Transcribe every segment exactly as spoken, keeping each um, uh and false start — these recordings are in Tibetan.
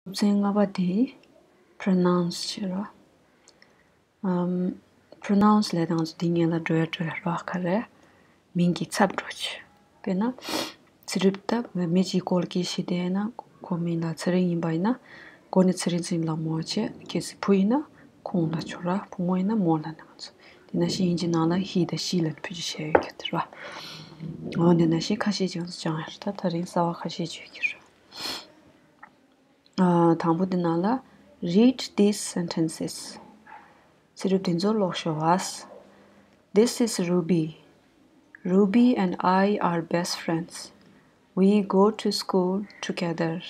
སློབ་ཚན་ལྔ་པ་དེ་pronouns བྱེད་རོགས། ཨམ། pronouns ལས་དང་ཚོ་དེ་ངེད་ལ་འགྲོ་ཡ་འགྲོ་ཡ་རོགས་ག་རེ། མིང་གི་ཚབ་འགྲོ་ཆེ། དཔེར་ན། ཚེ་རིང་ད་མི་གཅིག་སྐོར་གྱི་ཞི་བདེ་ན་ཁོ་མིང་ལ་ཚེ་རིང་ཡིན་པ་ཡིན་ན། སྒོ་ནས་ཚེ་རིང་ཚེ་རིང་ལ་མོ་བྱེད། གལ་སྲིད་བུ་ཡིན་ན་ཁོང་ལ་ཆོག་ར། བུ་མོ་ཡིན་ན་མོ་ལ་ནང་ཚོ། དེ་ན་ཤི་ཡིན་གྱི་ནང་ལ་he དང་she ལ་ནི་བེད་སྤྱོད་བྱས་ཡོད་ཀྱི་ར། འོ་དེ་ན་ཤི་ཁ་ཤས་ཀྱང་ཚོ་ཅང་ཡར་ད་ད་རིང་གསར་བ་ཁ་ཤས་བརྗོད་ཀྱི་ར། ཨ། དང་པོ་དེ་ནང་ལ། Read these sentences. ཚིག་གྲུབ་དེ་ཚོ་ཀློག་ཤོག་ཨ། This is Ruby. Ruby and I are best friends. We go to school together.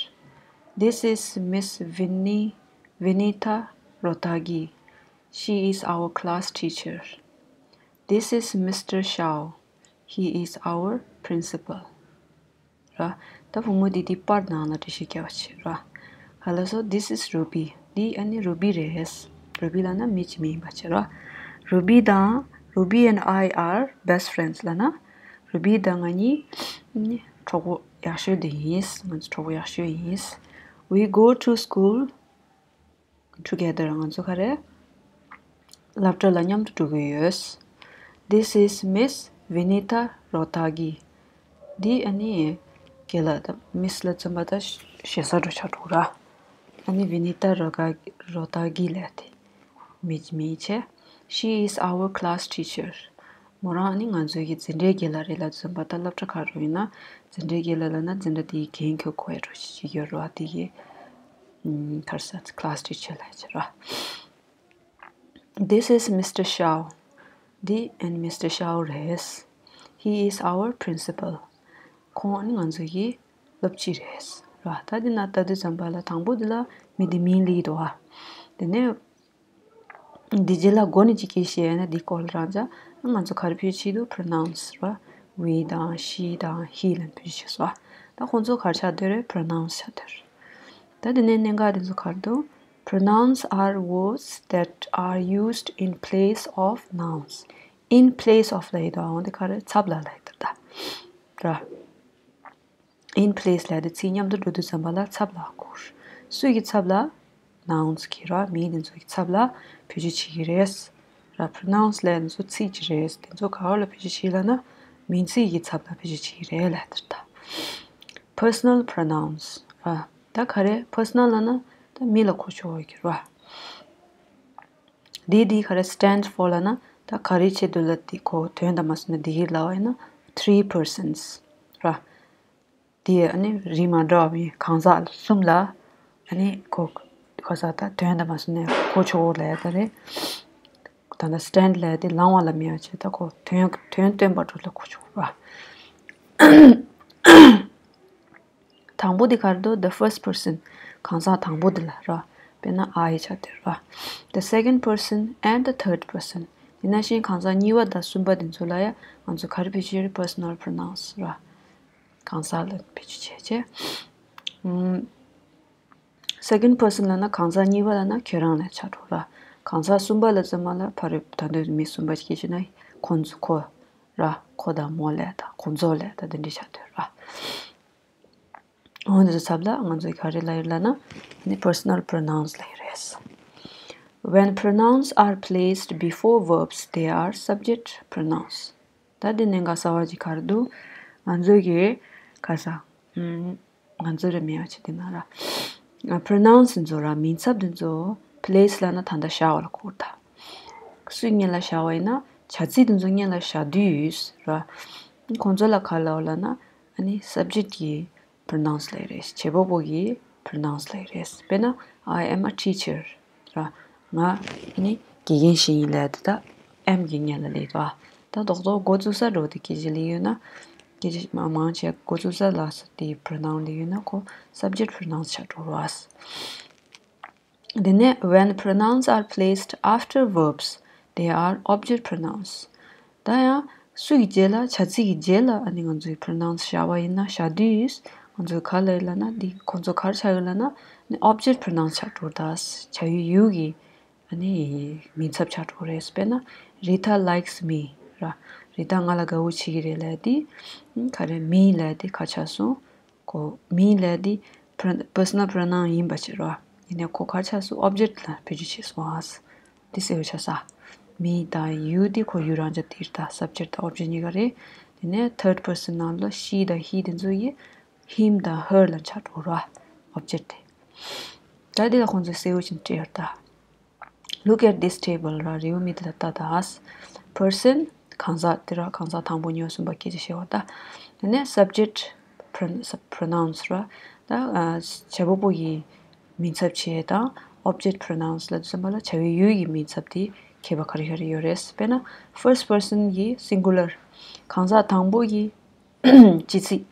This is Miss Vinny, Vinita Rotagi. She is our class teacher. This is Mister Shao. He is our principal. ར། ད་བུ་མོ་འདི་འདི་པར་ནང་ལ་འགྲེལ་བཤད་རྒྱབ་པ་བྱེད་ར། ཧ་ལ་སོ། This is Ruby. འདི་ཨ་ནི་Ruby རེད། Ruby ལབ་ན་མི་གཅིག་མིང་ཡིན་པ་བྱེད་ར། Ruby དང་Ruby and I are best friends ལབ་ན། Ruby དང་ང་གཉིས་ནི་གྲོགས་པོ་ཡག་ཤོས་དེ་ཡིན། ང་ཚོ་གྲོགས་པོ་ཡག་ཤོས་ཡིན། We go to school together. ང་ཚོ་ག་རེ། སློབ་གྲྭ་ལ་མཉམ་དུ་འགྲོ་གི་ཡོད། This is Miss Vinita Rotagi. འདི་ཨ་ནི་རྒན་ལགས་དང་Miss ལ་བརྩམས་པ་ད་ཞེ་ས་འགྲོ་ཆགས་འགྲོ་ར། ཨ་ནི་Vinita Rotagi ལབ་དེ་མི་མི་ཆེ། She is our class teacher. མོ་རང་ནི་ང་ཚོའི་གི་འཛིན་གྲྭའི་རྒན་ལགས་རེད་ལ་བརྩམས་པ་ད་སློབ་གྲྭ་ག་རུ་ཡིན་ན་འཛིན་གྲྭའི་རྒན་ལགས་ལབ་ན་འཛིན་གྲྭ་དེའི་འགན་འཁྱེར་དགོས་ཡ་འགྲོ་ཞིག་ཡོད་ར། དེ་གི་ཨམ། ག་རེ་ཟེར། class teacher ལབ་ཡ་ཆེ་ར། This is Mister Shao. འདི་ཨ་ནི་Mister Shao རེད། He is our principal. ཁོང་ནི་ང་ཚོ་གི་སློབ་སྤྱི་རེད་ར། ད་འདི་ན་ལྟ་དུས་ཙམ་པ་ལ་དང་པོ་འདི་ལ་མི་འདི་མིང་ལི་འདུག་ཨ། དེ་ནས་འདི་རྗེས་ལ་མགོ་ནས་ཅིག་སྐད་བཤད་ཡ་ན་འདི་སྐོར་ལ་རང་ཅག་ང་ཚོ་ག་རེ་བེད་སྤྱོད་བྱེད་འདུག pronouns ར། We དང་she དང་he ལ་བེད་སྤྱོད་བྱེད་སོ། ད་ཁོང་ཚོ་ག་རེ་ཆགས་བསྡད་རེད། pronouns ཆགས་བསྡད་རེད། ད་དེ་ནས་གནད་འགག་དེ་ཚོ་ག་རེ་འདུག Pronouns are words that are used in place of nouns. In place of ལབ་ཡོད་དོ། འོ་འདི་ག་རེ། ཚབ་ལ་ལབ་ཡོད་དོ་ད། ར། In place ལབ་དེ་ཚིག་མཉམ་དུ་འགྲོ་དུས་ཙམ་པ་ལ་ཚབ་ལ་གོ། སུ་གི་ཚབ་ལ། Nouns གི་ར། མིང་དེ་ཚོ་གི་ཚབ་ལ་བེད་སྤྱོད་བྱེད་ཀྱི་རེད། ར། Pronouns ལབ་དེ་ཚོ་ཚིག་ཅིག་རེད། དེ་ཚོ་ག་བ་ལ་བེད་སྤྱོད་བྱེད་ལབ་ན། མིང་ཚིག་གི་ཚབ་ལ་བེད་སྤྱོད་བྱེད་ཀྱི་རེད་ལབ་དེ་ད། Personal pronouns ར། ད་ག་རེ། personal ལབ་ན་ད་མི་ལ་གོ་ཆོག་གི་ར། འདི་འདི་ག་རེ། stand for ལབ་ན་ད་ག་རེ་བྱེད་འདུག་ལབ་དེ་གོ། དོན་དང་མ་སོང་ན་འདི་གི་ལབ་པ་ཡིན་ན་three persons ར། དེ་ཨ་ནི་རིགས་མ་འདྲ་བ་མི་གང་ཟག་གསུམ་ལ་ཨ་ནི་གོ། གོ་ས་ད་དོན་དང་མ་སོང་ན་གོ་ཆོག་ལབ་ཡ་ད་རེད། ད་ལྟ་stand ལབ་དེ་ལངས་པ་ལ་མེད་པ་བྱས་ད་གོ། དོན་དོན་སྟོན་པ་འགྲོ་ལ་གོ་ཆོག་ར། དང་པོ་དེ་ག་རེ་འདུག the first person གང་ཟག་དང་པོ་དེ་ལ་ར། དཔེར་ན་I ཆགས་དེ་ར། The second person and the third person དེ་ནང་བཞིན་གང་ཟག་གཉིས་པ་དང་གསུམ་པ་དེ་ཚོ་ལ་ཡང་ང་ཚོ་ག་རེ་བེད་སྤྱོད་རེད། personal pronouns ར། གང་ཟག་ལ་བེད་སྤྱོད་བྱས་བྱས། ཨུམ། second person ལབ་ན་གང་ཟག་གཉིས་པ་ལབ་ན་ཁྱོད་རང་ལ་ཆགས་འགྲོ་ར། གང་ཟག་གསུམ་པ་ལ་ཙམ་མ་ལ་ཕ་རེད། ད་འདོད་མི་གསུམ་པ་ཞིག་བྱས་ན་ཁོ་ཚོ་ཁོ་ར། ཁོ་དང་མོ་ལ་དང་ཁོ་ཚོ་ལ་དང་དེ་འདྲ་ཆགས་འདུག་ར། འོ་འདི་ཚོ་ཚབ་ལ་ང་ཚོས་ག་རེ་ལབ་ཡོད་ལབ་ན་ནི་personal pronouns ལབ་ཡོད་རེད། When pronouns are placed before verbs, they are subject pronouns. ད་འདི་གནད་འགག་གསར་བ་ཅིག་ག་རེ་འདུག་ང་ཚོས་ཀྱི་ག་ས། ཨུམ། ང་ཚོ་རེ་མེད་པ་ཆེ་དེ་ན་ར། pronouns འདི་ཚོ་ར། མིང་ཚབ་འདི་ཚོ་place ལབ་ན་ད་ལྟ་བཞག་པ་ལ་གོ་ད། སུ་སྔོན་ལ་བཞག་པ་ཡིན་ན་བྱ་ཚིག་འདི་ཚོ་སྔོན་ལ་བཞག་དུས་ར། ཁོང་ཚོ་ལ་ག་རེ་ལབ་ལབ་ན་ཨ་ནི་subject གི་pronouns ལབ་རེད། བྱེད་པ་པོ་གི་pronouns ལབ་རེད། དཔེར་ན་I am a teacher ར། ང་ནི་དགེ་རྒན་ཞིག་ཡིན་ལབ་དེ་ད་am གི་སྔོན་ལ་སླེབས་འདུག་ད་རྡོག་རྡོག་འགོ་བཙུགས་ས་འགྲོ་དེ་སྐད་ཆ་སླེབས་ཡོད་ན། སྐད་ཆ་མང་མང་ཆེ་འགོ་བཙུགས་ས་ལ་སོགས་དེ་pronoun སླེབས་ཡོད་ན་ཁོ་subject pronouns ཆགས་འགྲོ་རོགས། དེ་ནས་when pronouns are placed after verbs, they are object pronouns. ད་ཡང་སུ་ཡི་རྗེས་ལ། བྱ་ཚིག་གི་རྗེས་ལ་ཨ་ནི་ང་ཚོའི་pronouns བཞག་པ་ཡིན་ན། བཞག་དུས་ང་ཚོས་ག་རེ་ལབ་ན། འདི་ཁོང་ཚོ་ག་རེ་ཆགས་ཡོད་ལབ་ན། ནི་object pronouns ཆགས་འགྲོ། ད་བྱ་ཡུལ་ཡུལ་གྱི་ཨ་ནི་མིང་ཚབ་ཆགས་འགྲོ་རེད། དཔེར་ན་Rita likes me ར། རི་ཏ་ང་ལ་དགའ་བོ་བྱེད་ཀྱི་རེད་ལབ་དེ་ག་རེ། me ལབ་དེ་ག་ཆགས་སོང་། ཁོ་me ལབ་དེ་ personal pronoun ཡིན་པ་བྱས་རོ། ཡིན་ནའི་ཁོ་ག་རེ་ཆགས་སོང་། object ལ་བེད་སྤྱོད་བྱས་སོང་ཨ། དེ་གསལ་པོ་ཆགས་སོང་། me དང་you དེ་ཁོ་ཡུལ་རང་འཇགས་དེ་རེད་ད། subject དང་object གཉིས་ཀ་རེད། དེ་ནས་third person ནང་ལ་she དང་he དེ་ཚོ་ཡིས་him དང་her ལ་ཆགས་འགྲོ་རོ། object དེ། ད་དེ་ལ་ཁོང་ཚོས་གསལ་པོ་ཞིག་བྲིས་ཡོད་ད། Look at this table ར། རེའུ་མིག་འདི་ལ་ལྟ་དང་། person གང་ཟག་དེ་ར། གང་ཟག་དང་པོ་གཉིས་པ་གསུམ་པ་སྐད་ཆ་བཤད་པ་ད། དེ་ནས་subject pron- pronouns ར། ད་ཨ་བྱ་བ་པོ་ཡི་མིང་ཚབ་བྱས་དང་། object pronouns ལབ་དུས་ཙམ་པ་ལ་བྱ་བའི་ཡུལ་གྱི་མིང་ཚབ་དེ་ཁྱད་པར་ག་རེ་ག་རེ་ཡོད་རེད། དཔེར་ན་first person གྱི་singular གང་ཟག་དང་པོ་གྱི་སྤྱི་ཚིག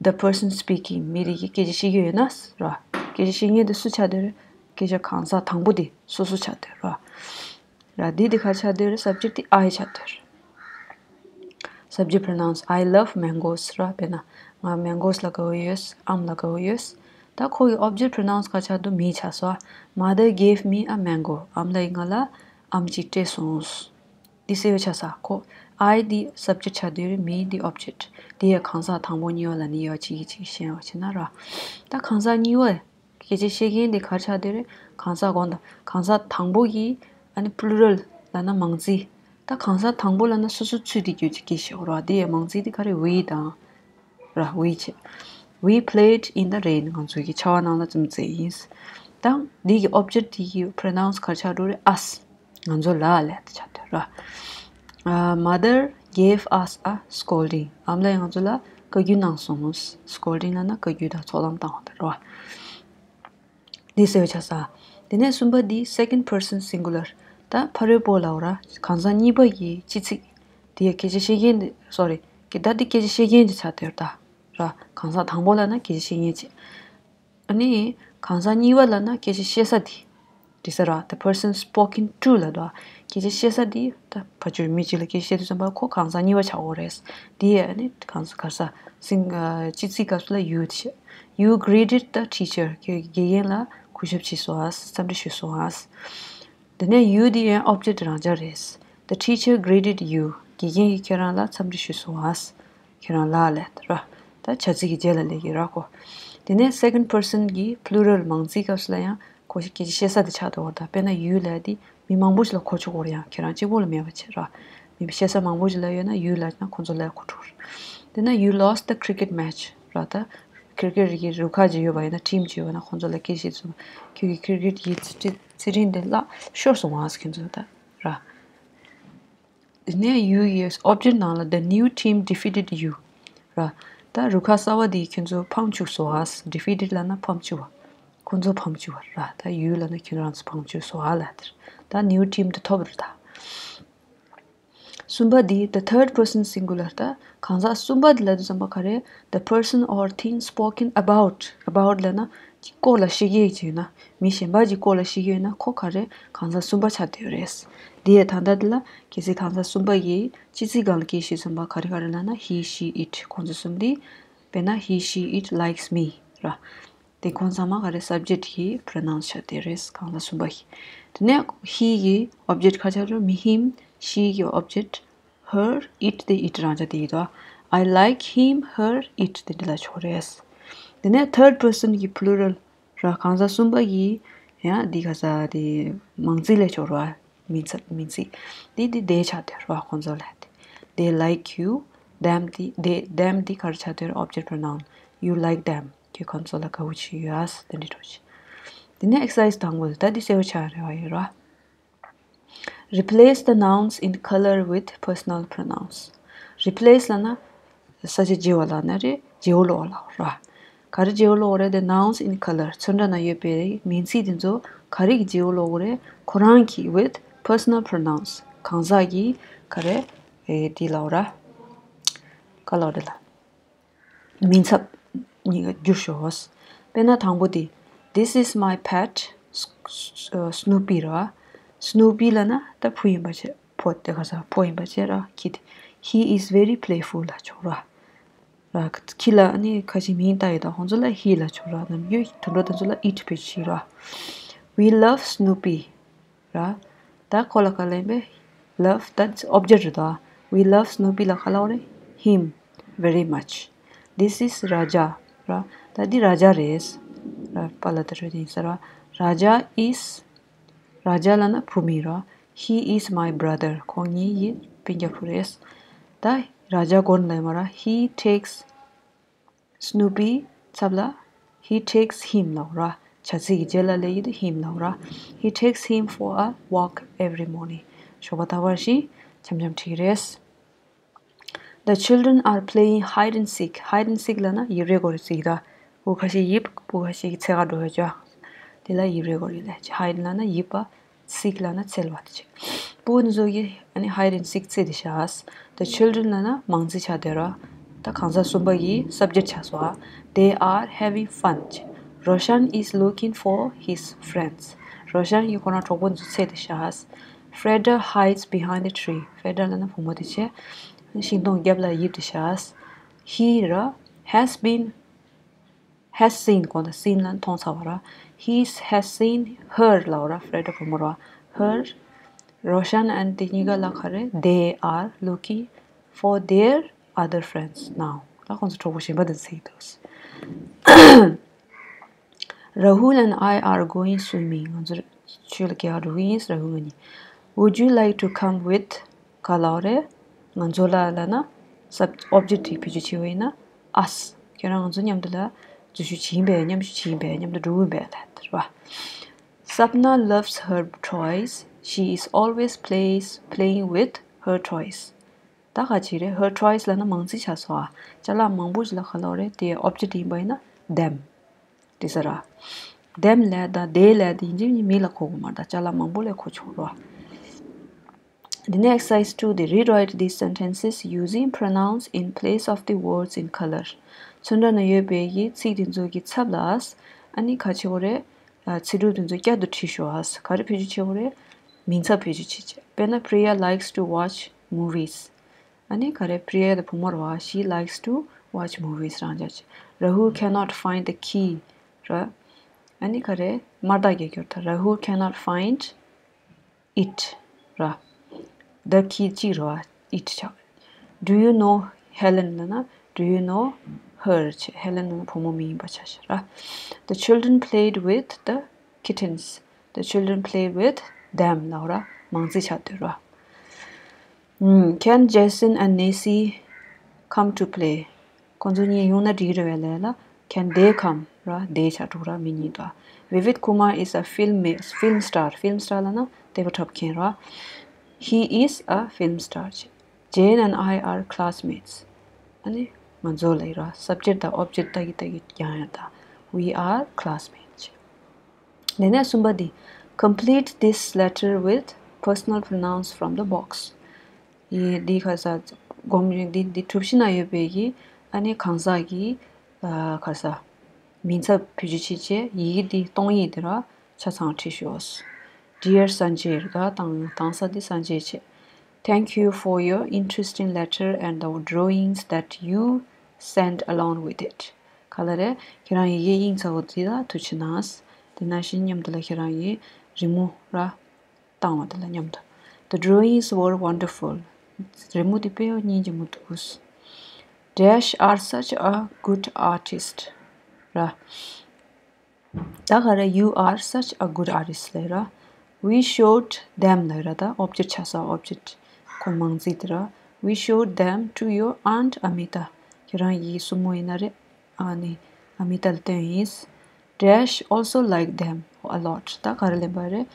the person speaking མི་དེ་གིས་སྐད་ཆ་བཤད་ཀྱི་ཡོད་ན་ར། སྐད་ཆ་བཤད་མཁན་དེ་སུ་ཆགས་བསྡད་རེད། སྐད་ཆ་གང་ཟག་དང་པོ་དེ་སོ་སོ་ཆགས་བསྡད་ར། ར་འདི་དེ་ག་ཆགས་བསྡད་རེད། subject དེ་I ཆགས་བསྡད་རེད། Subject pronouns I love mangoes ར། དཔེར་ན་ང་མེང་གོས་ལ་དགའ་བོ་ཡོད། ཨམ་ལ་དགའ་བོ་ཡོད། ད་ཁོ་གི་object pronouns ག་ཆགས་འདུག me ཆགས་སོང་། Mother gave me a mango ཨམ་ལགས་ཀྱིས་ང་ལ་ཨམ་གཅིག་སྤྲད་སོང་། འདི་གསལ་པོ་ཆགས་སོང་། ཁོ་I འདི་subject ཆགས་བསྡད་རེད། me འདི་object། འདི་ཡང་གང་ཟག་དང་པོ་གཉིས་པ་ལབ་ནི་ཡོད། གཅིག་གིས་གཅིག་བཤད་པ་བྱས་ན་ར། ད་གང་ཟག་གཉིས་པ་སྐད་ཆ་བཤད་མཁན་འདི་ག་རེ་ཆགས་བསྡད་རེད། གང་ཟག་གོང་དང་གང་ཟག་དང་པོ་གི་ཨ་ནི་plural ལབ་ན་མང་ཚིག་ད་གང་ཟག་དང་པོ་ལབ་ན་སོ་སོ་ཚུད་དེ་རྒྱུ་ཅིག་སྐད་བཤད་ར། འདི་ཡང་མང་ཚིག་འདི་ག་རེ། we དང་། ར། we བྱས། We played in the rain ང་ཚོ་གིས་ཆར་པ་ནང་ལ་འཛོམས་ཚར་ཡིན། ད་འདི་གི་object དེ་གི་pronouns ག་རེ་ཆགས་འགྲོ་རེད། us ང་ཚོ་ལ་ལབ་དེ་ཆགས་འདུག་ར། ཨ། Mother gave us a scolding ཨམ་ལགས་ང་ཚོ་ལ་བཀའ་བཀྱོན་གནང་སོང་། scolding ལབ་ན་བཀའ་བཀྱོན་དང་ཚོགས་ལམ་བཏང་བ་དེ་རེད་བ། འདི་གསལ་པོ་ཆགས་སོང་། དེ་ནས་གསུམ་པ་འདི་second person singular ད་ཕ་རོལ་པོ་ལབ་ར། གང་ཟག་གཉིས་པ་ཡི་སྤྱི་ཚིག་དེ་ཡ་སྐད་ཆ་བཤད་མཁན་དེ། sorry ད་འདི་སྐད་ཆ་བཤད་མཁན་དེ་ཆགས་འདུག་ད། ར། གང་ཟག་དང་པོ་ལབ་ན་སྐད་ཆ་བཤད་མཁན་ཅིག་ཨ་ནི་གང་ཟག་གཉིས་པ་ལབ་ན་སྐད་ཆ་བཤད་ས་དེ། འདི་ས་ར། the person spoken to ལབ་འདུག་སྐད་ཆ་བཤད་ས་དེ་ད་ཕར་ཚུར་མི་གཅིག་ལ་སྐད་ཆ་བཤད་དུས་ཙམ་པ་ཁོ་གང་ཟག་གཉིས་པ་ཆགས་ཡོད་རེད། དེ་ཡ་ཨ་ནི་གང་ཟག་ག་ས་སིང་། སྤྱི་ཚིག་སྐབས་སུ་ལ་you དེ་བཤད། You greeted the teacher ཁྱོད་དགེ་རྒན་ལ་གུས་ཞབས་བྱས་སོང་ཨ། འཚམས་འདྲི་ཞུས་སོང་ཨ། དེ་ནས་you དེ་ཡང་object རང་འཇགས་རེད། The teacher greeted you དགེ་རྒན་གྱིས་ཁྱེད་རང་ལ་འཚམས་འདྲི་ཞུས་སོང་ཨ། ཁྱེད་རང་ལ་ལབ་ར། ད་བྱ་ཚིག་གི་རྗེས་ལ་སླེབས་ཀྱི་ར་ཁོ། དེ་ནས་second person གྱི་plural མང་ཚིག་སྐབས་སུ་ལ་ཡང་ཁོ་སྐད་ཆ་བཤད་ས་དེ་ཆགས་འདུག་བ། ད་དཔེར་ན་you ལབ་དེ་མི་མང་པོ་ཞིག་ལ་གོ་ཆོག་གོ་རེད། ཡང་ཁྱེད་རང་གཅིག་པོ་ལ་མེད་པ་བྱས་ར། མི་བཤད་ས་མང་པོ་ཞིག་ལ་ཡོད་ན་you ལབ་ན་ཁོ་ཚོ་ལ་གོ་འགྲོ་རེད། དེ་ན་you lost the cricket match ར། ད་cricket གི་རུ་ཁག་ཅིག་ཡོད་པ་ཡིན་ན་team ཅིག་ཡོད་པ་ན་ཁོ་ཚོ་ལ་སྐད་ཆ་བཤད་དུས་ཁྱོད་ཀྱི་cricket གི་རྩེད་རྩེད་རིང་དེ་བརླག་ཤོར་སོང་ཨ་ཁྱོད་ཚོ་ད་ར། དེ་ནས་you ཡི་object ནང་ལ་the new team defeated you ར། ད་རུ་ཁག་གསར་བ་དེས་ཁྱོད་ཚོ་ཕམ་བཅུག་སོང་ཨ། defeated ལབ་ན་ཕམ་བཅུག་པ། ཁོ་ཚོ་ཕམ་བཅུག་པ་ར། ད་you ལབ་ན་ཁྱོད་རང་ཚོ་ཕམ་བཅུག་སོང་ཨ་ལབ་དེ་རེད། ད་new team དེ་ཐོབ་རེད་ད། གསུམ་པ་འདི་the third person singular ད་གང་ཟག་གསུམ་པ་འདི་ལབ་དུས་ཙམ་པ་ག་རེ། the person or thing spoken about about ལབ་ན་ཅིག་སྐོར་ལ་བཤད་ཀྱི་ཡོད་ཅིག་ཡོད་ན། མི་གཞན་པ་ཅིག་སྐོར་ལ་བཤད་ཀྱི་ཡོད་ན་ཁོ་ག་རེ་གང་ཟག་གསུམ་པ་ཆགས་བསྡད་ཡོད་རེད། འདི་ཡི་ད་ལྟ་འདི་ལ་གལ་སྲིད་གང་ཟག་གསུམ་པ་ཡི་སྤྱི་ཚིག་སྒང་ལ་སྐད་བཤད་ཙམ་པ་ག་རེ་ག་རེ་ལབ་ན་he she it ཁོང་ཚོ་གསུམ་འདི། དཔེར་ན་he she it likes me ར། དེ་ཁོང་ཚང་མ་ག་རེ་subject གི་pronouns ཆགས་བསྡད་རེད་གང་ཟག་གསུམ་པ་ཡི། དེ་ནས་he གི་object ག་ཆགས་རེད། མི་him she གི་object her it དེ་it རང་འཇགས་དེ་ཡིན་དོ། I like him her it དེ་འདི་ལ་ཆོག་རེད། དེ་ནས་third person གི་plural ར་གང་ཟག་གསུམ་པ་གི་ཡང་འདི་ག་ས་དེ་མང་ཚིག་ལས་ཆོག་ར། མིང་ཚིག་མིང་ཚིག་འདི་འདི་they ཆགས་བསྡད་ར་ཁོང་ཚོ་ལ་དེ། They like you them འདི་they them འདི་ག་རེ་ཆགས་བསྡད་ར། object pronoun you like them ཁྱོད་ཁོང་ཚོ་ལ་དགའ་བོ་བྱེད་ཡོད་ཨ་དེ་འདྲ་འགྲོ་ཆེ། དེ་ནས་exercise དང་པོ་ད་འདི་གསལ་པོ་ཆགས་རེད་བ་ཡོད་ར། Replace the nouns in color with personal pronouns. Replace ལབ་ན་ས་ཆ་བརྗེ་བ་ལབ་ན་རེད། བརྗེ་བོ་ལོག་ལབ་ར། ག་རེ་བརྗེ་བོ་ལོག་རེད། the nouns in color ཚོན་ཁྲ་ནང་ཡོད་པའི་མིང་ཚིག་དེ་ཚོ་ག་རེ་གི་བརྗེ་བོ་ལོག་རེད། ཁོ་རང་གི་with personal pronouns གང་ཟག་གི་ག་རེ་ཨེ་དེ་ལབ་ར། ག་ལབ་རེད་ལ། མིང་ཚབ་གཉིས་ཀ་བསྒྱུར་ཤོག་དཔེར་ན་དང་པོ་དེ། This is my pet Snoopy ར། Snoopy ལབ་ན་ད་བུ་ཡིན་པ་བྱས། ཕོ་དེ་ག་ས་ཕོ་ཡིན་པ་བྱས་ར། ཁྱི་དེ། He is very playful ལབ་ཆོག་ར། ར། ཁྱི་ལ་ནི་ཁ་ཅིག་མིང་བཏགས་ཡོད་ད་ཁོང་ཚོ་ལ་he ལབ་ཆོག་ར། ནམ་རྒྱུན་དུད་འགྲོ་དེ་ཚོ་ལ་it བེད་སྤྱོད་བྱེད་ར། We love Snoopy ར། ད་ཁོ་ལ་ག་ལབ་ཡིན་པས། love that's object རེད་ད། We love Snoopy ལ་ག་ལབ་རེད། him very much. This is Raja ར། ད་འདི་རཱ་ཇཱ་རེད། ར་པ་ལ་ད་རུ་དེ་ཡིན་ས་ར། Raja is, རཱ་ཇཱ་ལབ་ན་བུ་མིང་ར། He is my brother. ཁོང་ངའི་སྤུན་ཀྱག་བུ་རེད། ད་རཱ་ཇཱ་མགོ་ནས་ལབ་ཡོད་མ་ར། He takes Snoopy ཚབ་ལ། He takes him ལབ་ར། བྱ་ཚིག་གི་རྗེས་ལ་སླེབས་ཡོད་དུས་him ལབ་ར། He takes him for a walk every morning. ཞོགས་པ་རྟག་པར་ཞིག་འཆམ་འཆམ་ཁྲིད་རེད། The children are playing hide and seek. Hide and seek ལབ་ན་ཡིབ་རེས་སྐོར་རེ་རྩིས་ད། བུ་ཁ་ཤས་ཡིབ། བུ་ཁ་ཤས་ཀྱི་འཚོལ་ག་འགྲོ་ཡོད་ཅོག་དེ་ལ་ཡིབ་རེས་སྐོར་རེད་ལབ། Hide ལབ་ན་ཡིབ་པ། Seek ལབ་ན་འཚོལ་བ་དེ་བྱས། བུ་ཚོ་གིས་ཨ་ནི་hide and seek རྩེད་དེ་བཞག The children ལབ་ན་མང་རྩིས་ཆགས་བསྡད་ར། ད་གང་ཟག་གསུམ་པ་གི་subject ཆགས་སོང་ཨ། They are having fun བྱས། Roshan is looking for his friends. Roshan གིས་ཁོ་རང་གྲོགས་པོ་ཚོ་འཚོལ་དེ་བཞག Freda hides behind a tree. Freda ལབ་ན་བུ་མོ་དེ་བྱས། ཤིང་སྡོང་རྒྱབ་ལ་ཡིབ་དེ་བཞག He ར། Has been has seen གོ་ད། Seen ལབ་ན་མཐོང་ཚར་བ་ར། He has seen her ལབ་ར། Freda བུ་མོ་ར། Her, Roshan and དེ་གཉིས་ཀ་ལ་ག་རེ། They are looking for their other friends now. ད་ཁོང་ཚོ་གྲོགས་པོ་གཞན་པ་དེ་འཚོལ་གྱི་འདུག Rahul and I are going swimming. ང་ཚོ་ཆུ་ལ་རྒྱག་འགྲོ་གི་ཡིན། Rahul ང་གཉིས། Would you like to come with ག་ལབ་རེད། ང་ཚོ་ལ་ལབ་ན་sub- object དེ་བེད་སྤྱོད་བྱེད་པ་ཡིན་ན་us. ཁྱེད་རང་ང་ཚོ་མཉམ་དུ་ལ་འཛུལ་ཞུགས་བྱེད་ཡིན་པས། མཉམ་ཞུགས་བྱེད་ཡིན་པས། མཉམ་དུ་འགྲོ་གི་ཡིན་པས་ལབ་རེད་པ། Sapna loves her toys. She is always plays playing with her toys. ད་ག་ཅི་རེད། Her toys ལབ་ན་མང་རྩིས་ཆགས་སོང་ཨ། ཅ་ལག་མང་པོ་ཞིག་ལ་ག་ལབ་རེད། དེ་object ཡིན་པ་ཡིན་ན་them དེ་ཟེར་ར། Them ལབ་དང་they ལབ་དེ་ཡིན་གཅིག་མིང་ལ་གོ་དགོས་མ་རེད། ད་ཅ་ལག་མང་པོ་ལ་གོ་ཆོག་རོ། The next exercise two དེ། Rewrite these sentences using pronouns in place of the words in color. ཚོན་ཁྲ་ན་ཡོད་པའི་གི་ཚིག་དེ་ཚོ་གི་ཚབ་ལ་ཨ་ནི་ག་བྱེད་དགོས་རེད། ཚིག་གྲུབ་དེ་ཚོ་བསྐྱར་དུ་བྲིས་ཤོག་ཨ། ག་རེ་བེད་སྤྱོད་བྱེད་དགོས་རེད། མིང་ཚབ་བེད་སྤྱོད་བྱེད་བྱེད། དཔེར་ན། Priya likes to watch movies. ཨ་ནི་ག་རེ། Priya དེ་བུ་མོ་རེད་བ། She likes to watch movies རང་འཇགས་བྱེད། Rahul cannot find the key ར། ཨ་ནི་ག་རེ། དམར་རྟགས་རྒྱག་རྒྱུ་རེད་ད། Rahul cannot find it ར། The key གཅིག་རེད་བ། It ཆགས། Do you know Helen ལབ་ན། Do you know her བྱས། Helen ལབ་ན་བུ་མོ་མིང་ཡིན་པ་ཆགས་ཤག་ར། The children played with the kittens. The children played with them ལབ་ར། མང་རྩིས་ཆགས་བསྡད་ར། ཨུམ། Can Jason and Nancy come to play? ཁོང་ཚོ་གཉིས་ཡོང་ན་འགྲིག་རེད་པས་ལབ་ལ། Can they come ར། They ཆགས་འགྲོ་ར། མི་གཉིས་དོ། Vivith Kumar is a film film star. Film star ལབ་ན་ལྟད་པ་འཁྲབ་མཁན་ར། He is a film star. Jane and I are classmates. ཨ་ནི་ང་ཚོ་ལབ་ཡོད་ར། Subject དང་object ལྟ་གི་ལྟ་གི་ཡང་ཡང་ལྟ། We are classmates. དེ་ནས་གསུམ་པ་འདི། Complete this letter with personal pronouns from the box. ཡི་འདི་ག་ས་སྒོམ་རིང་འདི་འདི་གྲུ་བཞི་ན་ཡོད་པའི་གི་ཨ་ནི་གང་ཟག་གི་ཨ་ག་ས་མིང་ཚབ་བེད་སྤྱོད་བྱེད་བྱེད། ཡི་གེ་འདི་སྟོང་ཡིག་འདི་ར་ཆ་ཚང་བྲིས་ཤོག Dear Sanjay ར། ད་དང་དང་ས་འདི་སན་ཇེ་བྱེད། Thank you for your interesting letter and the drawings that you sent along with it. ག་ལ་རེད། ཁྱེད་རང་ཡི་གེ་དབྱིངས་ཚ་བོ་འདི་ལ་ཐུགས་རྗེ་གནང་། དེ་ནང་བཞིན་མཉམ་དུ་ལ་ཁྱེད་རང་གི་རི་མོ་ར་བཏང་བ་དེ་ལ་མཉམ་དུ། The drawings were wonderful. རི་མོ་འདི་དཔེ་སྙིང་རྗེ་མོ་འདུག Dash are such a good artist ར། ད་ག་རེ། You are such a good artist ལབ་ར། We showed them ལབ་ར། ད་object ཆགས་ས། Object ཁོ་མང་རྩིས་དེ་ར། We showed them to your aunt Amita. ཁྱེད་རང་གི་སྲུ་མོ་ཡིན་ན་རེད། ཨ་ནི་Amita ལ་སྟོན་ཡིན། Dash also liked them a lot. ད་ག་རེ་ལབ་པ་རེད།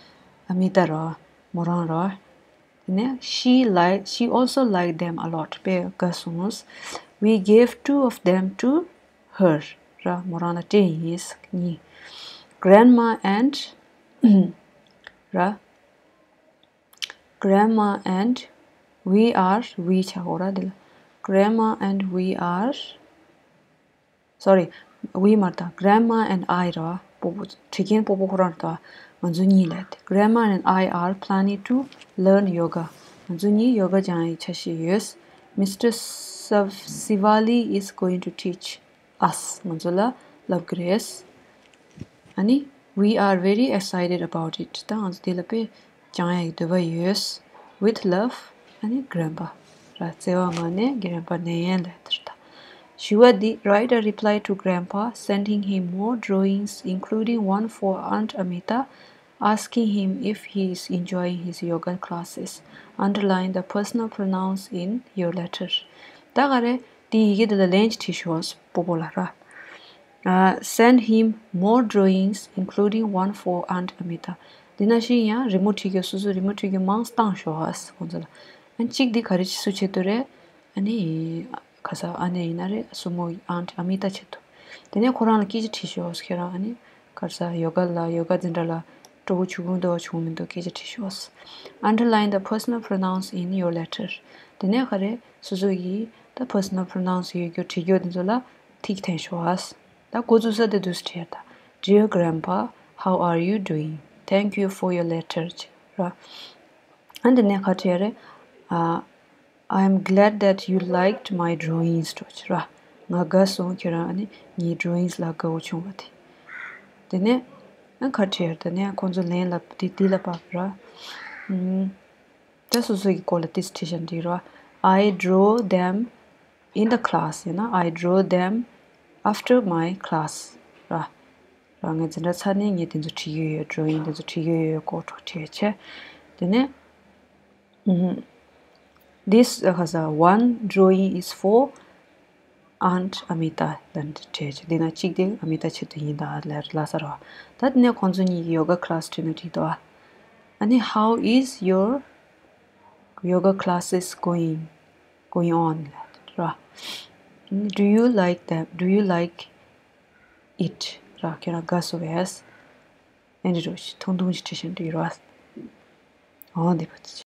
Amita ར། མོ་རང་ར། དེ་ནས་she like, she also liked them a lot. དཔེ་དགའ་སོང་། We gave two of them to her ར། མོ་རང་ལ་སྤྲད་ཡིན་གཉིས། Grandma and ར། Grandma and we are, we ཆགས་འོ་ར་འདི་ལ། Grandma and we are, sorry, we མ་རེད་ད། Grandma and I ར། སྤོ་བོ་བྲིས་མཁན་སྤོ་བོ་ཁོ་རང་རེད་ད། ང་ཚོ་གཉིས་ལབ་དེ། Grandma and I are planning to learn yoga. ང་ཚོ་གཉིས་ཡོ་ག་སྦྱང་ཡའི་འཆར་གཞི་ཡོད། Mister Sav- Sivali is going to teach us. ང་ཚོ་ལ་བསླབ་ཀྱི་རེད། ཨ་ནི། We are very excited about it. ད་ང་ཚོ་དེ་ལ་དཔེ་སྦྱང་ཡ་ཡི་འདོད་པ་ཡོད། With love. ཨ་ནི་Grandpa ར། བརྩེ་བ་ངང་ནས་རྒན་པ་ནན་ཡན་ལབ་དེ་རེད་ད། ཞུ་བ་འདི། Write a reply to grandpa, sending him more drawings, including one for Aunt Amita, asking him if he is enjoying his yoga classes. Underline the personal pronouns in your letter. ད་ག་རེ། དེ་ཡི་གེ་འདི་ལ་ལན་ཅིག་བྲིས་ཤོག་སྤོ་བོ་ལ་ར། Uh, send him more drawings, including one for Aunt Amita. འདི་ནང་བཞིན་ཡང་རི་མོ་བྲིས་རྒྱུ། སོ་སོ་རི་མོ་བྲིས་རྒྱུ་མང་བཏང་ཤོག་ཨ་ཁོང་ཚོ་ལ། ཨ་གཅིག་འདི་ག་རེ་སུ་ཆེད་དུ་རེད། ཨ་ནི། ཁ་ས་ཨ་ནེ་ཡིན་ན་རེད། སྲུ་མོ་Aunt Amita ཆེད་དུ། དེ་ནས་ཁོ་རང་ལ་སྐད་ཆ་དྲིས་ཤོག་ཁྱེད་རང་ཨ་ནི། ག་རེ་ཟ། ཡོ་ག་ལ་ཡོ་ག་འཛིན་གྲྭ་ལ་སྤྲོ་པོ་བྱུང་འདུག་བྱུང་མི་འདུག་སྐད་ཆ་དྲིས་ཤོག Underline the personal pronouns in your letter. དེ་ནས་ག་རེ། སོ་སོ་ཡི་ད་personal pronouns ཡོད་རྒྱུ་བྲིས་རྒྱུ་དེ་ཚོ་ལ་ཐིག་འཐེན་ཤོག་ཨ། ད་འགོ་བཙུགས་ས་དེ་འདུག་སེ་བྲིས་ཡ། ད། Dear grandpa, how are you doing? Thank you for your letter. ར། ཨ་འདི་ནས་ག་བྲིས་ཡ་རེད། ཨ། I am glad that you liked my drawings. འགྲོ་ཆེ་ར། ང་དགའ་སོང་ཁྱེད་རང་ཨ་ནི་ངའི་drawings ལ་དགའ་བོ་བྱུང་བ་དེ། དེ་ནས་ཨ་ག་བྲིས་ཡ་རེད། དེ་ནས་ཁོང་ཚོ་ལན་ལ་དེ་དེ་ལ་བབས་ར། ཨུམ། ད་སོ་སོ་གི་སྐོར་ལ་ཏིས་བྲིས་ཤ་འདི་ར། I draw them in the class. ཡིན་ན། I draw them after my class. ར། ར་ངས་འཛིན་གྲྭ་ཚར་ནས་ངས་དེ་ཚོ་བྲིས་ཡོད་ཡོད། drawing དེ་ཚོ་བྲིས་ཡོད་ཡོད་སྐོར་ཐོག་བྲིས་ཆེ། དེ་ནས། ཨུམ། This, uh, has a one drawing is for Aunt Amita. ལབ་བྲིས་ཆེ། འདི་ན་གཅིག་དེ་Amita ཆེད་དུ་ཡིན་ད་ལ་ལ་ས་ར། ད་དེ་ནས་ཁོང་ཚོ་གཉིས་ཀྱི་yoga class བྲིས་ན་འགྲིག་འདུག་ཨ། ཨ་ནི། How is your yoga classes going, going on? ར། Do you like them? Do you like it? ར། ཁྱེད་རང་དགའ་སོང་བས། ཨེ་འདྲི་རོ་ཞིག་ཐུང་ཐུང་ཞིག་བྲིས་ཤིང་འདུག་ར། འོ་འདི་པ།